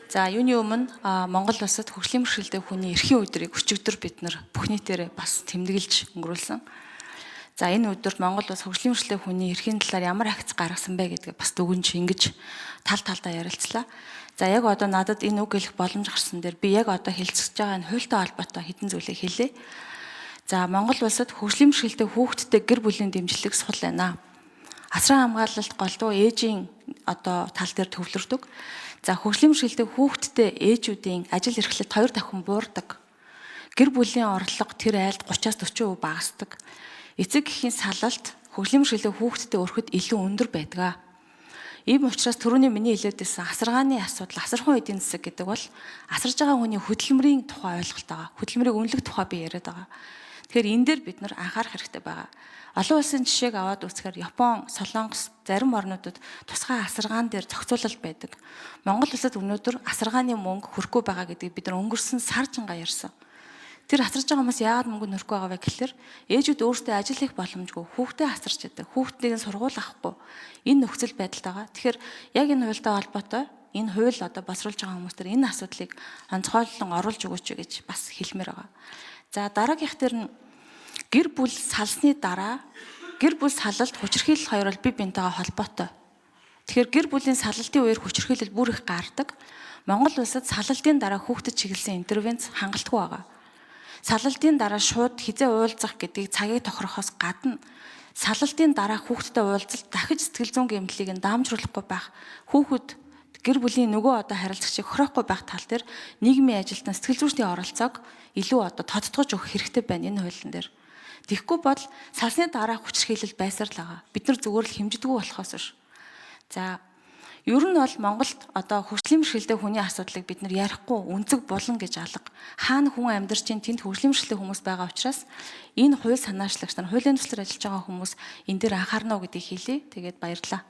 За, юуны өмнө Монгол улсад хөгжлийн бэрхшээлтэй хүний эрхийн өдрийг өчигдөр бид нар бүх нийтээрээ бас тэмдэглэж өнгөрүүлсэн. За, энэ өдөр Монгол улс хөгжлийн бэрхшээлтэй хүний эрхийн талаар ямар акц гаргасан бэ гэдгээ бас дүгнж ингэж тал талдаа ярилцлаа. За, яг одоо надад энэ үг хэлэх боломж гарсан дээр би яг одоо хэлцэж байгаа энэ хуультай холбоотой хэдэн зүйлийг хэлье. За, Монгол улсад хөгжлийн бэрхшээлтэй хүүхдтэй гэр бүлийн дэмжлэг сул байна. Асран хамгаалалт голдуу ээжийн одоо тал дээр төвлөрдөг. За, хөгжлийн бэрхшээлтэй хүүхдтэй ээжүүдийн ажил эрхлэлт 2 дахин буурдаг. Гэр бүлийн орлого тэр айлд 30-аас 40% багасдаг. Эцэг эхийн салалт хөгжлийн бэрхшээлтэй хүүхдтэй өрхөд илүү өндөр байдаг. Ийм учраас түрүүний миний хэлээд байсан асаргааны асуудал, асархуун эдийн засаг гэдэг бол асарж байгаа хүний хөдөлмөрийн тухай ойлголт байгаа. Хөдөлмөрийг үнэлэх тухай би яриад байгаа. Тэгэхээр энэ дээр бид нар анхаарах хэрэгтэй байгаа. Олон улсын жишээг аваад үзэхээр Япон, Солонгос зарим орнуудад тусгай асаргаан дээр зохицуулалт байдаг. Монгол улсад өнөөдөр асаргааны мөнгө хүрэхгүй байгаа гэдгийг бид нар өнгөрсөн сар жингаа ярьсан. Тэр асарж байгаа хүмүүс яагаад мөнгө нөрөхгүй байгаа вэ гэхэлэр ээжүүд өөрсдөө ажил хийх боломжгүй, хүүхдээ асарч яадаг, хүүхдийг нь сургууль авахгүй энэ нөхцөл байдалд байгаа. Тэгэхээр яг энэ хуультай холбоотой энэ хууль одоо боловсруулж байгаа хүмүүс төр энэ асуудлыг онцгойлон оруулж өгөөч гэж бас хэлмээр байгаа. За, дараагийнх дээр нь гэр бүл салсны дараа гэр бүл салалт, хүчирхийлэл хоёр бол бие биентэйгээ холбоотой. Тэгэхээр гэр бүлийн салалтын үеэр хүчирхийлэл бүр их гардаг. Монгол улсад салалтын дараа хүүхдэд чиглэсэн интервенц хангалтгүй байгаа. Салалтын дараа шууд хизээ уулзах гэдгийг цагийг тохирохоос гадна салалтын дараа хүүхдтэй уулзалт, дахиж сэтгэл зүйн гэмтлийг нь даамжруулахгүй байх, хүүхэд гэр бүлийн нөгөө одоо харилцагчийг хороохгүй байх тал дээр нийгмийн ажилтан, сэтгэл зүйчний оролцоог илүү одоо тодтогч өгөх хэрэгтэй байна энэ хуулийн дээр. Тэгэхгүй бол салсны дараа хүчирхийлэл байсаар л байгаа. Бид нар зүгээр л хэмждэггүй болохоос биш. За, ер нь бол Монголд одоо хөгжлийн бэрхшээлтэй хүний асуудлыг бид нар ярихгүй өнцөг булан гэж алга. Хаана хүн амьдарч чинь тэнд хөгжлийн бэрхшээлтэй хүмүүс байгаа учраас энэ хууль санаачлагч нар, хуулийн туслаар ажиллаж байгаа хүмүүс энэ дээр анхаарна уу гэдгийг хэлье. Тэгээд баярлалаа.